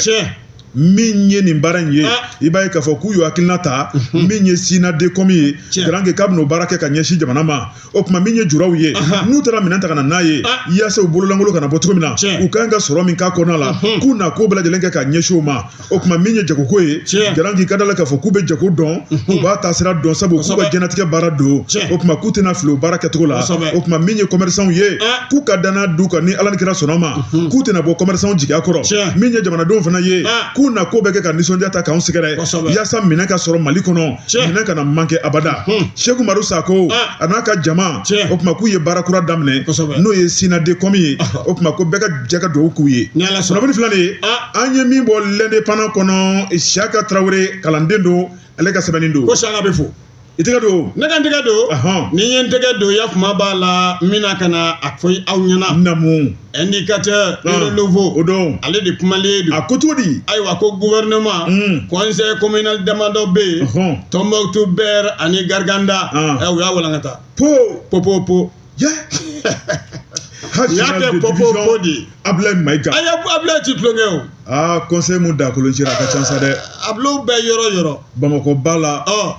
Min ye nin baara in ye, i b'a ye k'a fɔ k'u y'u hakilina ta min ye Synadecom ye, Garange, k'a bɛn'o baara kɛ ka ɲɛsin jamana ma. O tuma min ye juraw ye, n'u taara minɛn ta ka na n'a ye, yaasa u bololankolon kana bɔ cogo min na, u kan ka sɔrɔ min k'a kɔnɔna la, k'u na ko bɛɛ lajɛlen kɛ ka ɲɛsin o ma. O tuma min ye jagoko ye, Garange, ka da la k'a fɔ k'u bɛ jago dɔn, u b'a taasira dɔn, sabu k'u ka diɲɛnatigɛ baara don. O tuma k'u tɛna fili o baara kɛcogo la. O tuma min ye commerçant ye, k'u ka danaya d'u kan, ni Ala ni kira sɔnna ma, k'u tɛna bɔ commerçant jigiya kɔrɔ. Min ye jamanadenw fana ye, k'u na ko bɛɛ kɛ ka nisɔndiya ta k'anw sɛgɛrɛ, yaasa minɛn ka sɔrɔ Mali kɔnɔ, minɛn kana manquer abada. Seku Umaru Sako a n'a ka jama, o tuma k'u ye baara kura daminɛ, n'o ye Synadecom ye. O tuma ko bɛɛ ka jɛ ka dugawu k'u ye. Kunnafoni filɛ nin ye, an ye min bɔ L'Indépendant kɔnɔ, Siyaka Tarawele, kalanden don, ale ka sɛbɛnni don. Ko Siyaka bɛ fo. I tɛgɛ don. Ne ka n tɛgɛ don. Ni n ye n tɛgɛ don, ya kuma b'a la, n bɛna ka na a fɔ aw ɲɛna. Namu. Indicateur de Renouveau. O don. Ale de kumalen don. A ko cogo di? Ayiwa, ko gouvernement. Conseil communal damadɔ bɛ yen. Tombouctou, Ber ani Garganda. U y'a walankata. Po. Po po po. U y'a kɛ po po po de ye. Abulayi Mayiga. Ayi, Abulayi ti tulonkɛ o. Aa, conseil mun dakolon cira, a ka ca sa dɛ. Abulayi bɛ yɔrɔ yɔrɔ. Bamakɔ ba la. Ɔ.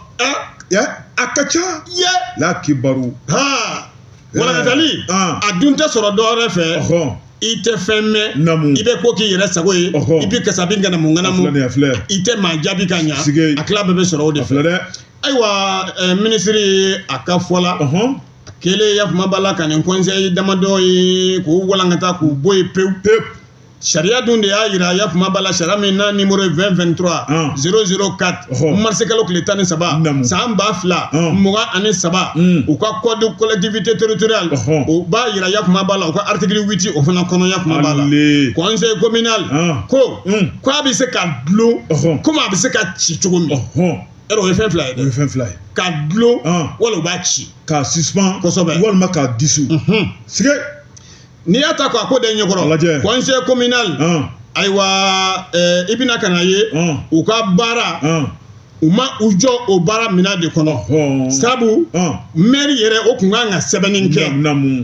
A ka ca. La kibaru. Ha. Walankatali. A dun tɛ sɔrɔ dɔwɛrɛ fɛ. I tɛ fɛn mɛn. Namu. I bɛ ko k'i yɛrɛ sago ye. I bɛ kasabi ŋanamu ŋanamu. I tɛ maa jaabi ka ɲa. A tila bɛɛ bɛ sɔrɔ o de fɛ. Dɛ. Ayiwa, minisiri a ka fɔ la. Kelen ya kuma b'a la ka nin conseil damadɔ ye k'u walankata k'u bɔ yen pewu pewu. Sariya dun de y'a yira, ya kuma b'a la, sariya min n'a numéro ye 20 23 004, mars kalo tile 13, san 2023, u ka code collectivité territoriale, o b'a yira, ya kuma b'a la, u ka article 8 o fana kɔnɔ, ya kuma b'a la, conseil communal ko k'a bɛ se ka dulon komi a bɛ se ka ci cogo min. Yɔrɔ o ye fɛn fila ye dɛ. O ye fɛn fila ye. Ka dulon wala u b'a ci. K'a suspend. Kosɛbɛ. Walima k'a dissous. Sige. N'i y'a ta k'a ko da ɲɛkɔrɔ. Lajɛ. Conseil communal. Ayiwa, i bɛna ka na ye. U ka baara. U ma u jɔ o baara minɛn de kɔnɔ. Sabu maire yɛrɛ o tun kan ka sɛbɛnni kɛ.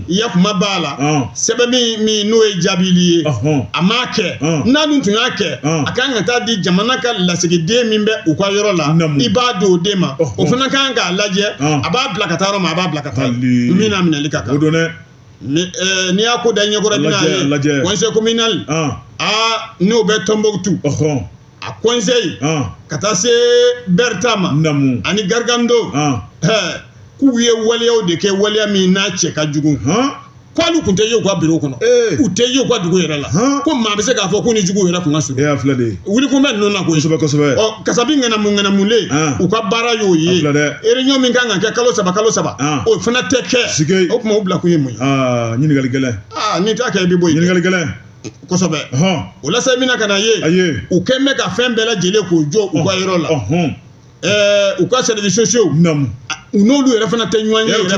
Ya kuma b'a la. Sɛbɛn min n'o ye jaabili ye. A m'a kɛ. N'a dun tun y'a kɛ. A kan ka taa di jamana ka lasigiden min bɛ u ka yɔrɔ la. I b'a di o den ma. O fana kan k'a lajɛ. A b'a bila ka taa yɔrɔ min, a b'a bila ka taa. Min n'a minɛli ka kan. O don dɛ. N'i y'a ko da ɲɛkɔrɔ, i bɛna ye conseil communal. Aa, n'o bɛ Tombouctou. A conseil ka taa se Ber ta ma. Ani Gargando. K'u ye waleyaw de kɛ, waleya min n'a cɛ ka jugu. K'olu tun tɛ ye u ka bureau kɔnɔ. U tɛ ye u ka dugu yɛrɛ la. Ko maa bɛ se k'a fɔ k'u ni juguw yɛrɛ tun ka surun. E y'a filɛ de ye. Wulikun bɛ ninnu na koyi. Kosɛbɛ kosɛbɛ. Ɔ, kasabi ŋanamu ŋanamulen. U ka baara y'o ye. A filɛ dɛ. Réunion min kan ka kɛ kalo saba kalo saba. O fana tɛ kɛ. Sige. O tuma o bila kun ye mun ye? Aa, ɲininkali gɛlɛn. Aa, n'i t'a kɛ i bɛ bɔ yen. Ɲininkali gɛlɛn. Kosɛbɛ. O la sa, i bɛna ka na ye. Ayi. U kɛn bɛ ka fɛn bɛɛ lajɛlen k'o jɔ u ka yɔrɔ la. U ka services sociaux. Namu. U n'olu yɛrɛ fana tɛ ɲɔgɔn ye yɛrɛ,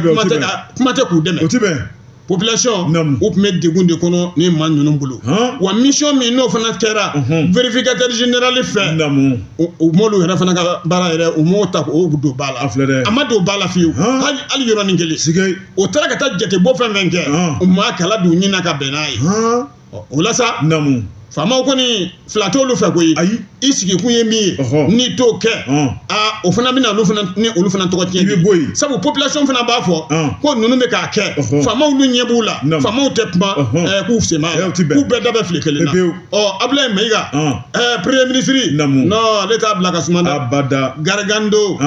kuma tɛ k'u dɛmɛ. O ti bɛn. Population u tun bɛ degun de kɔnɔ ni maa ninnu bolo. Wa mission min n'o fana kɛra vérificateur général fɛ. U m'olu yɛrɛ fana ka baara yɛrɛ, u m'o ta k'o don ba la. A filɛ dɛ. A ma don ba la fiyewu. Hali yɔrɔnin kelen. Sige. O taara ka taa jatebɔ fɛn fɛn kɛ. U ma kala don ɲin na ka bɛn n'a ye. O la sa. Namu. Faamaw kɔni fila t'olu fɛ koyi. Ayi. I sigikun ye min ye. N'i t'o kɛ. Aa, o fana bɛna olu fana ni olu fana tɔgɔ tiɲɛ. I bɛ bɔ yen. Sabu population fana b'a fɔ. Ko ninnu bɛ k'a kɛ. Faamaw dun ɲɛ b'u la. Faamaw tɛ kuma. K'u sen b'a la. K'u bɛɛ da bɛ fili kelen na. Ɔ, Abulayi Mayiga. Premier ministre. Namu. Non, ale t'a bila ka suma dɛ. Abada. Gargando.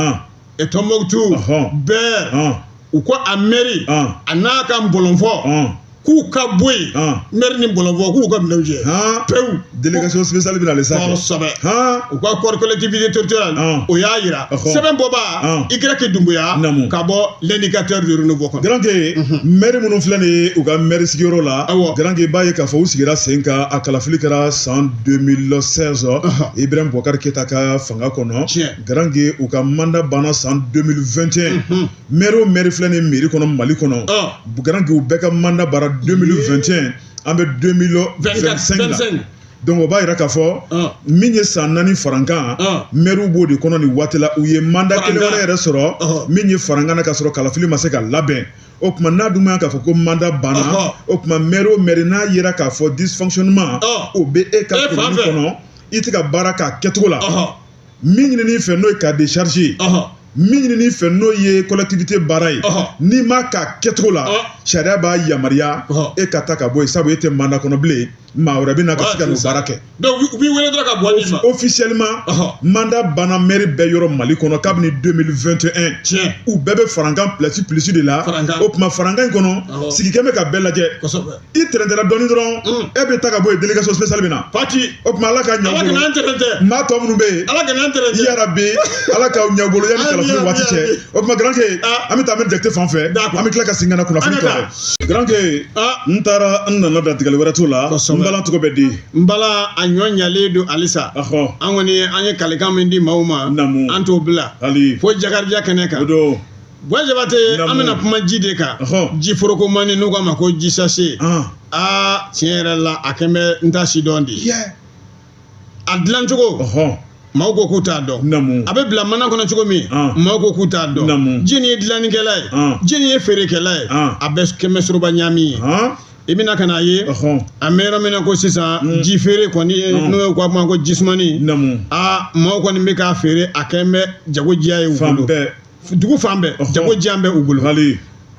Et Tombouctou. Bɛɛ. U ko a mairie. A n'a ka nbɔlɔnfɔ. K'u ka bɔ yen. Maire ni bɔlɔnfɔ k'u ka minɛnw jɛ. Pewu. Délégation spéciale bɛ nalen sa. Kosɛbɛ. U ka corps collectivité territoriale. O y'a yira. Sɛbɛn bɔba. Y Doumbouya. Ka bɔ L'indicateur de Renouveau kɔnɔ. Garanke, maire minnu filɛ nin ye u ka maire sigiyɔrɔ la. Garanke, i b'a ye k'a fɔ u sigira sen kan, a kalafili kɛra san 2016, Ibrahim Boubacar Keita ka fanga kɔnɔ. Garanke, u ka mandat banna san 2021. Maire o maire filɛ nin ye mairie kɔnɔ Mali kɔnɔ. Garanke, u bɛɛ ka mandat banna 2021, an bɛ 2025 la. Donc o b'a yira k'a fɔ min ye san 4 farankan, maire b'o de kɔnɔ nin waati la. U ye mandat kelen wɛrɛ yɛrɛ sɔrɔ min ye farankan na, k'a sɔrɔ kalafili ma se ka labɛn. O tuma n'a dun ma k'a fɔ ko mandat banna, o tuma maire o maire n'a yera k'a fɔ dysfonctionnement o bɛ e ka commune kɔnɔ, I tɛ ka baara k'a kɛcogo la. Min ɲinini fɛ n'o ye ka décharge ye, min ɲinini fɛ n'o ye collectivité baara ye, n'i ma k'a kɛcogo la, sariya b'a yamaruya e ka taa ka bɔ yen, sabu e tɛ mandat kɔnɔ bilen, maa wɛrɛ bɛ na ka se ka n'o baara kɛ. Donc u b'i wele dɔrɔn ka bɔ d'i ma. Officiellement, mandat banna maire bɛɛ yɔrɔ Mali kɔnɔ kabini 2021. U bɛɛ bɛ farankan place plus de la. O tuma farankan in kɔnɔ, sigi kɛ bɛ ka bɛɛ lajɛ. I tɛrɛntɛra dɔɔni dɔrɔn, e bɛ taa ka bɔ yen, délégation spéciale bɛ na. Pati. O tuma Ala ka ɲɛ Ala kana an tɛrɛntɛ. Maa tɔ minnu bɛ yen. Ala kana an tɛrɛntɛ. Yarabi Ala k'aw ɲɛ bolo yanni kalafili waati cɛ. O tuma Garanke, an bɛ taa an bɛ Jakite fan fɛ. An bɛ tila ka segin ka na kunnafoni tɔ fɛ. Garanke, n taara n nana datigɛli wɛrɛ t'o la. N bala tɔgɔ bɛ di. N bala a ɲɔ ɲalen don halisa. An kɔni an ye kalikan min di maaw ma, an t'o bila. Fo Jakarija kɛnɛ kan. O don. Buwa Jabate, an bɛna kuma ji de kan. Ji forokomani n'u k'a ma ko ji sachet. Aa tiɲɛ yɛrɛ la a kɛn bɛ n ta si dɔn de. A dilancogo. Maaw ko k'u t'a dɔn. A bɛ bila mana kɔnɔ cogo min, maaw ko k'u t'a dɔn. Ji nin ye dilannikɛla ye, ji nin ye feerekɛla ye, a bɛɛ kɛmɛ soroba ɲaami ye. I bɛna ka n'a ye an bɛ yɔrɔ min na ko sisan ji feere kɔni n'o ye k'a ma ko jisumani, aa maaw kɔni bɛ k'a feere, a kɛn bɛ jago diya ye u bolo. Dugu fan bɛɛ jago diya bɛ u bolo.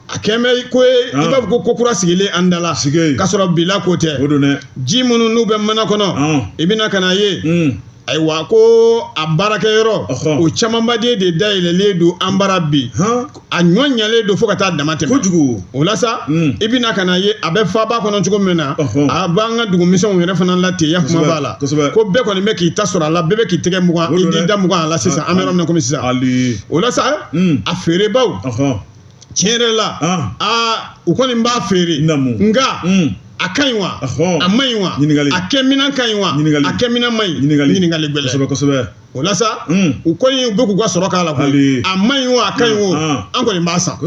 A kɛn bɛ ko ye i b'a fɔ ko ko kura sigilen an da la, k'a sɔrɔ bila ko tɛ. Ji minnu n'u bɛ mana kɔnɔ, i bɛna ka n'a ye. Ayiwa ko a baarakɛyɔrɔ o camanbaden de dayɛlɛlen don an bara bi, a ɲɔ ɲalen don fo ka taa dama tɛmɛ kojugu. O la sa, i bɛna ka n'a ye a bɛ faaba kɔnɔ cogo min na, a b'an ka dugumisɛnw yɛrɛ fana la ten, ya kuma b'a la ko bɛɛ kɔni bɛ k'i ta sɔrɔ a la, bɛɛ bɛ k'i tɛgɛ mugan, i b'i da mugan a la sisan, an bɛ yɔrɔ min na komi sisan. O la sa, a feerebaw tiɲɛ yɛrɛ la, aa u kɔni b'a feere, nka a ka ɲi wa, a ma ɲi wa, a kɛminan ka ɲi wa, a kɛminan ma ɲi, ɲininkali gɛlɛn. Kosɛbɛ. O la sa, u kɔni u bɛ k'u ka sɔrɔ k'a la koyi, a ma ɲi wa, a ka ɲi o, an kɔni b'a san.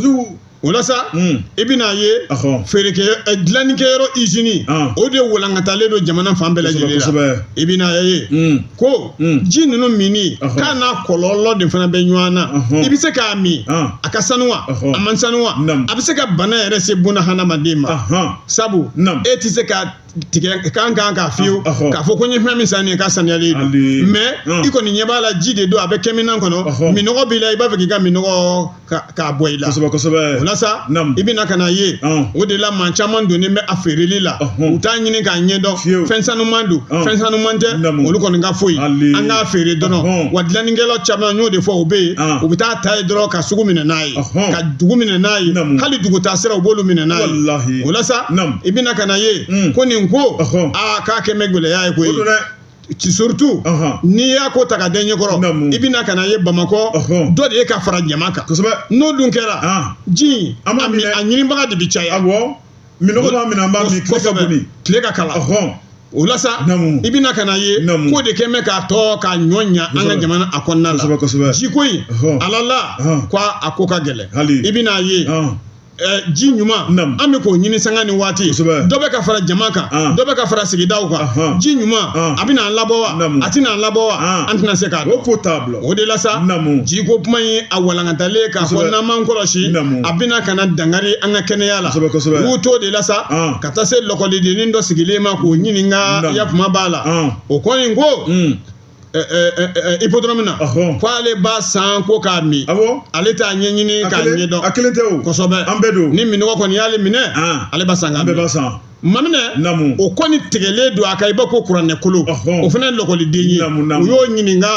O la sa, i bɛna ye feerekɛ dilannikɛyɔrɔ usine o de walankatalen don jamana fan bɛɛ lajɛlen la. I bɛna ye ko ji ninnu minni k'a n'a kɔlɔlɔ de fana bɛ ɲɔgɔn na. I bɛ se k'a min, a ka sanu wa, a man sanu wa, a bɛ se ka bana yɛrɛ se buna hadamaden ma. Sabu e tɛ se ka tigɛ kan k'a fiyewu k'a fɔ ko n ye fɛn min san nin ye k'a saniyalen don, mais i kɔni ɲɛ b'a la ji de don, a bɛ kɛminan kɔnɔ, minɔgɔ b'i la, i b'a fɛ k'i ka minɔgɔ k'a bɔ i la. Kosɛbɛ. O la sa, i bɛna ka na ye o de la maa caman donnen bɛ a feereli la, u t'a ɲini k'a ɲɛdɔn, fɛn sanuman don, fɛn sanuman tɛ, olu kɔni ka foyi, an k'a feere dɔrɔn. Wa dilannikɛlaw caman n y'o de fɔ, u bɛ yen, u bɛ taa ta ye dɔrɔn ka sugu minɛ n'a ye, ka dugu minɛ n'a ye, hali dugu taa sira u b'olu minɛ n'a ye. O la sa, i bɛna ka na ye ko nin ko aa k'a kɛ mɛ gɛlɛya ye koyi. Surtout n'i y'a ko ta ka den ɲɛkɔrɔ, i bɛna ka na ye Bamakɔ dɔ de ye ka fara jama kan. N'o dun kɛra, ji a ɲinibaga de bɛ caya. Minɔgɔ b'a minɛ, an b'a min, tile ka boli, tile ka kalan. O la sa, i bɛna ka na ye k'o de kɛ mɛ k'a tɔ ka ɲɔ ɲa an ka jamana a kɔnɔna la. Jiko in ala la ko a ko ka gɛlɛn. I bɛna ye ji ɲuman an bɛ k'o ɲini sanga ni waati, dɔ bɛ ka fara jama kan, dɔ bɛ ka fara sigidaw kan. Ji ɲuman a bɛna an labɔ wa, a tɛna an labɔ wa, an tɛna se k'a dɔn. O de la sa, jiko kuma in a walankatalen k'a fɔ n'an m'an kɔlɔsi, a bɛna ka na dankari an ka kɛnɛya la. U y'u t'o de la sa, ka taa se lɔkɔlidennin dɔ sigilen ma k'o ɲininka, ya kuma b'a la. O kɔni ko hippodrome na k'ale b'a san ko k'a min, ale t'a ɲɛɲini k'a ɲɛdɔn. A kelen tɛ o. Kosɛbɛ. An bɛɛ don. Ni minɔgɔ kɔni y'ale minɛ, ale b'a san k'a min. An bɛɛ b'a san. Maminɛ, o kɔni tigɛlen don a kan i b'a ko kuranɛkolo, o fana ye lɔkɔliden ye. U y'o ɲininka,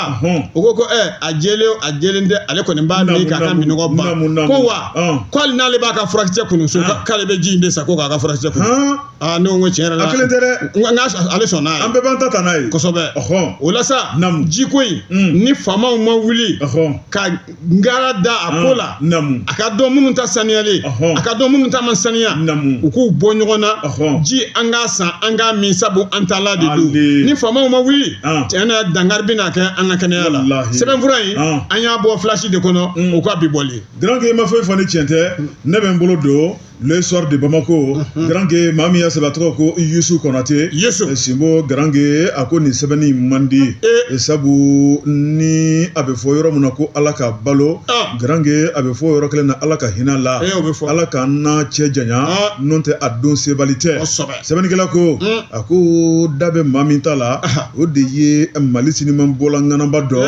o ko a jɛlen a jɛlen tɛ, ale kɔni b'a min k'a ka minɔgɔ ban. Ko wa ko hali n'ale b'a ka furakisɛ kunu so, k'ale bɛ ji in de san ko k'a ka furakisɛ kunu. Aa ne ko tiɲɛ yɛrɛ la, a kelen tɛ dɛ, n ale sɔnna ye. An bɛɛ b'an ta ta n'a ye. Kosɛbɛ. O la sa, jiko in ni faamaw ma wuli ka ngara da a ko la, a ka dɔn minnu ta saniyalen, a ka dɔn minnu ta ma saniya, u k'u bɔ ɲɔgɔn na. Ji an k'a san, an k'a min, sabu an ta la de don. Ni faamaw ma wuli, tiɲɛ na dankari bɛna kɛ an ka kɛnɛya la. Sɛbɛnfura in an y'a bɔ flash de kɔnɔ, o ka bi bɔli. Garanke, i ma foyi fɔ ni tiɲɛ tɛ, ne bɛ n bolo don Le Soir de Bamako, Garange, maa min y'a sɛbɛn, a tɔgɔ ko Yusu Konate. Yusu. Sinbo, Garange, a ko nin sɛbɛnni man di. Sabu ni a bɛ fɔ yɔrɔ min na ko Ala ka balo, Garange, a bɛ fɔ yɔrɔ kelen na Ala ka hinɛ la. O bɛ fɔ. Ala k'an n'a cɛ janya, n'o tɛ a don sebali tɛ. Sɛbɛnnikɛla ko, a ko da bɛ maa min ta la, o de ye Mali sinimabɔla ŋanaba dɔ,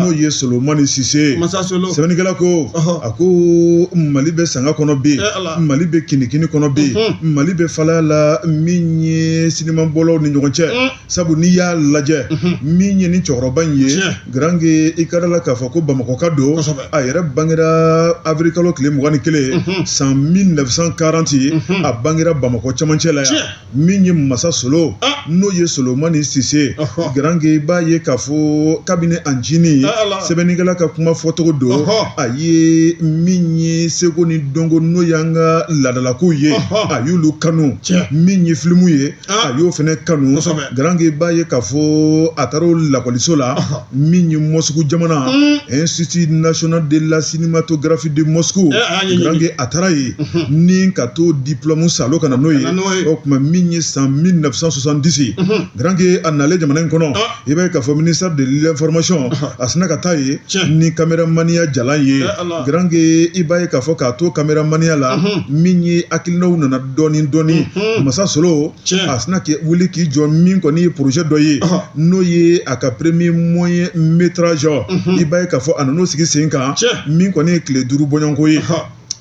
n'o ye Solomani Sise. Sɛbɛnnikɛla ko, a ko Mali bɛ sanga kɔnɔ bi, Mali bɛ kinikini kɔnɔ bi, Mali bɛ falaya la min ye sinimabɔlaw ni ɲɔgɔn cɛ. Sabu n'i y'a lajɛ, min ye ni cɛkɔrɔba in ye, Garange, i ka da la k'a fɔ ko Bamakɔka don. A yɛrɛ bangera avril kalo tile 21 san 1940, a bangera Bamakɔ cɛmancɛ la yan. Min ye Masa Solo, n'o ye Solomani Sise, Garange, i b'a ye k'a fɔ kabini a ncinin, sɛbɛnnikɛla ka kuma fɔcogo don, a ye min ye seko ni dɔnko, n'o y'an ka laadalakow ye, a y'olu kanu. Min ye filimu ye, a y'o fana kanu. Garange, i b'a ye k'a fɔ a taara o lakɔliso la min ye Moscou jamana, Institut national de la cinématographie de Moscou. Garange, a taara yen ni ka t'o diplôme salo ka na n'o ye. O tuma min ye san 1970, Garange, a nalen jamana in kɔnɔ, i b'a ye k'a fɔ ministère de l'information, a sinna ka taa yen ni caméramaniya jalan ye. Garange, i b'a ye k'a fɔ k'a to caméramaniya la, min ye hakilinaw nana dɔɔni dɔɔni, Masa Solo a sinna k'i wuli k'i jɔ min kɔni ye projet dɔ ye, n'o ye a ka premier moyen métrage. I b'a ye k'a fɔ a nan'o sigi sen kan, min kɔni ye tile 5 bɔɲɔgɔnko ye.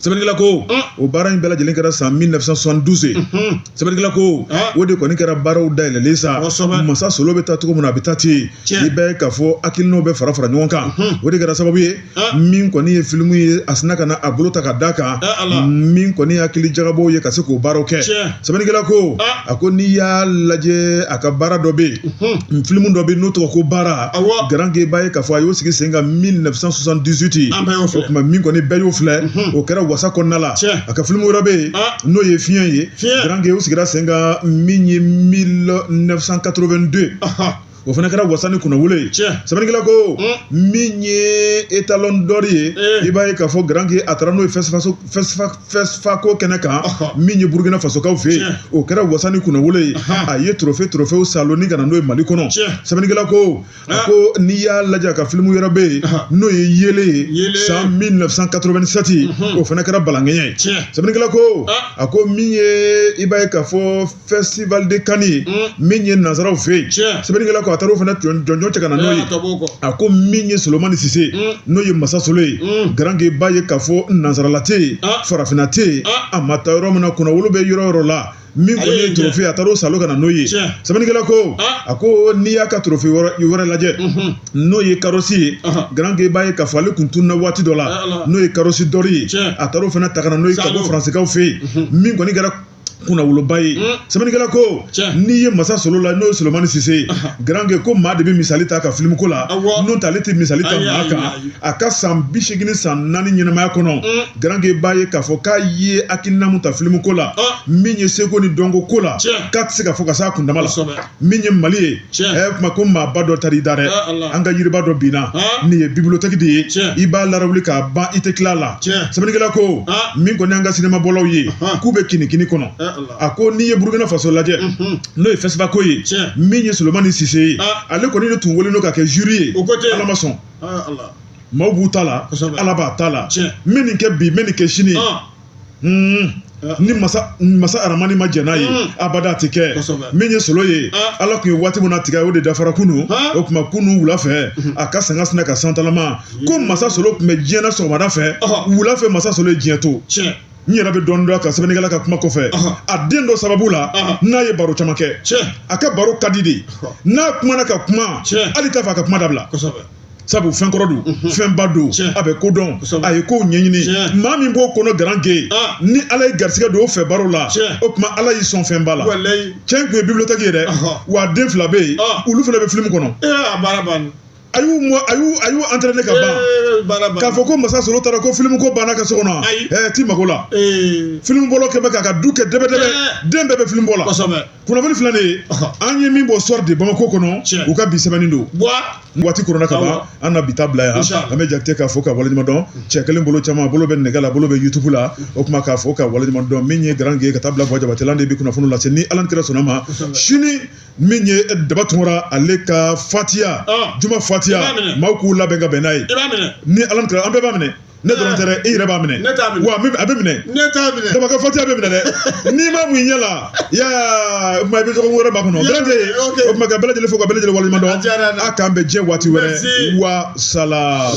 Sɛbɛnnikɛla ko o baara in bɛɛ lajɛlen kɛra san 1972 ye. Sɛbɛnnikɛla ko o de kɔni kɛra baaraw dayɛlɛlen sa. Masa Solo bɛ taa cogo min na, a bɛ taa ten. I b'a ye k'a fɔ hakilinaw bɛ fara fara ɲɔgɔn kan. O de kɛra sababu ye, min kɔni ye filimu ye, a sinna ka na a bolo ta ka d'a kan, min kɔni ye hakili jagabɔw ye ka se k'o baaraw kɛ. Sɛbɛnnikɛla ko, a ko n'i y'a lajɛ, a ka baara dɔ bɛ yen, filimu dɔ bɛ yen n'o tɔgɔ ko Baara. Garange, i b'a ye k'a fɔ a y'o sigi sen kan 1978. O tuma min kɔni bɛɛ y'o filɛ, o kɛra wasa kɔnɔna la. A ka filimu wɛrɛ bɛ yen, n'o ye Fiɲɛ ye. Garange, o sigira sen kan min ye 1982, o fana kɛra wasa ni kunnawolo ye. Sɛbɛnnikɛla ko min ye Étalon d'or ye, i b'a ye k'a fɔ, Garange, a taara n'o ye FESPACO kɛnɛ kan, min ye Burukina Fasokaw fɛ yen, o kɛra wasa ni kunnawolo ye. A ye trophée salo ni ka na n'o ye Mali kɔnɔ. Sɛbɛnnikɛla ko, a ko n'i y'a lajɛ, a ka filimu wɛrɛ bɛ yen, n'o ye Yeelen ye san 1987, o fana kɛra balankɛɲɛ ye. Sɛbɛnnikɛla ko, a ko min ye, i b'a ye k'a fɔ Festival de Cannes ye, min ye nansaraw fɛ yen, sɛbɛnnikɛla ko a taara o fana jɔnjɔn cɛ ka na n'o ye. A ko min ye Solomani Sise, n'o ye Masa Solo ye, Garange, i b'a ye k'a fɔ nansarala tɛ yen, farafinna tɛ yen, a ma taa yɔrɔ min na, kunnawolo bɛ yɔrɔ yɔrɔ la, min kɔni ye trophée, a taara o salo ka na n'o ye. Sɛbɛnnikɛla ko, a ko n'i y'a ka trophée wɛrɛ lajɛ, n'o ye Carrosse ye, Garange, i b'a ye k'a fɔ ale kun tununna waati dɔ la, n'o ye Carrosse d'or ye, a taara o fana ta ka na n'o ye ka bɔ Faransikaw fɛ yen, min kɔni kɛra kunnawoloba ye. Sɛbɛnnikɛla ko n'i ye Masa Solo la, n'o ye Solomani Sise ye, Garange, ko maa de bɛ misali ta ka filimu ko la, n'o tɛ ale tɛ misali ta maa kan. A ka san 84 ɲɛnamaya kɔnɔ, Garange, b'a ye k'a fɔ k'a ye hakilina mun ta filimu ko la, min ye seko ni dɔnko ko la, k'a tɛ se ka fɔ ka s'a kundama la. Min ye Mali ye, kuma ko maaba dɔ taara i da dɛ, an ka yiriba dɔ binna, nin ye bibliothèque de ye, i b'a larawuli k'a ban, i tɛ tila a la. Sɛbɛnnikɛla ko min kɔni y'an ka sinimabɔlaw ye, k'u bɛ kinikini kɔnɔ. A ko n'i ye Burukina Faso lajɛ, n'o ye FESPACO ye, min ye Solomani Sise ye, ale kɔni de tun wele don ka kɛ jury ye, Ala ma sɔn. Maaw b'u ta la, Ala b'a ta la. N bɛ nin kɛ bi, n bɛ nin kɛ sini, ni masa Aramani ma jɛn n'a ye, abada a tɛ kɛ. Min ye Solo ye, Ala tun ye waati min na tigɛ, o de dafara kunun. O tuma kunun wula fɛ, a ka sanga sinna ka santalama ko Masa Solo tun bɛ diɲɛ na sɔgɔmada fɛ, wula fɛ Masa Solo ye diɲɛ to. N yɛrɛ bɛ dɔɔnin dɔn ka sɛbɛnnikɛla ka kuma kɔfɛ, a den dɔ sababu la, n'a ye baro caman kɛ, a ka baro ka di de, n'a kumana ka kuma, hali t'a fɛ a ka kuma dabila, sabu fɛn kɔrɔ don, fɛnba don, a bɛ ko dɔn, a ye kow ɲɛɲini. Maa min b'o kɔnɔ, Garange, ni Ala ye garisɛgɛ don o fɛ baro la, o tuma Ala y'i sɔn fɛnba la. Cɛ in tun ye bibliothèque ye dɛ, wa den 2 bɛ yen, olu fana bɛ filimu kɔnɔ. A y'u mɔ a y'u a y'u entraîner ka ban. Baara banna. K'a fɔ ko masa solo taara ko film ko banna ka so kɔnɔ. Ayi. T'i mago la. Film bɔlaw kɛ bɛ k'a ka du kɛ dɛbɛ dɛbɛ. Den bɛɛ bɛ film bɔ la. Kunnafoni filɛ nin ye, an ye min bɔ Soir de Bamako kɔnɔ, u ka bi sɛbɛnni don. Waati koronna ka ban, an na bi ta bila yan. Inshallah. An bɛ Jakite k'a fɔ ka waleɲuman dɔn. Cɛ kelen bolo caman, a bolo bɛ nɛgɛ la, a bolo bɛ YouTube la. O tuma k'a fɔ ka waleɲuman dɔn min ye Grand Gueye ka taa bila Buwa Jabate la, an de bɛ kunnafoni lase ni Ala ni kira sɔnna ma. Sini min ye Daba Tunkara, ale ka fatiya, juma fatiya, I b'a minɛ. Maaw k'u labɛn ka bɛn n'a ye. I b'a minɛ. Ni Ala ni kira, an bɛɛ b'a minɛ. Ne dɔrɔn tɛ dɛ, i yɛrɛ b'a minɛ. Ne t'a minɛ. Wa a bɛ minɛ. Ne t'a minɛ. Daba ka fatiya bɛ minɛ dɛ. N'i ma mun i ɲɛ la, yaa, o tuma i bɛ dɔgɔkun wɛrɛ makɔnɔ. Ya, Grand Gueye, ok. o tuma ka bɛɛ lajɛlen fo ka bɛɛ lajɛlen waleɲuman dɔn. A diyara n na. A k'an bɛn diɲɛ waati wɛrɛ. Merci. Wa salam.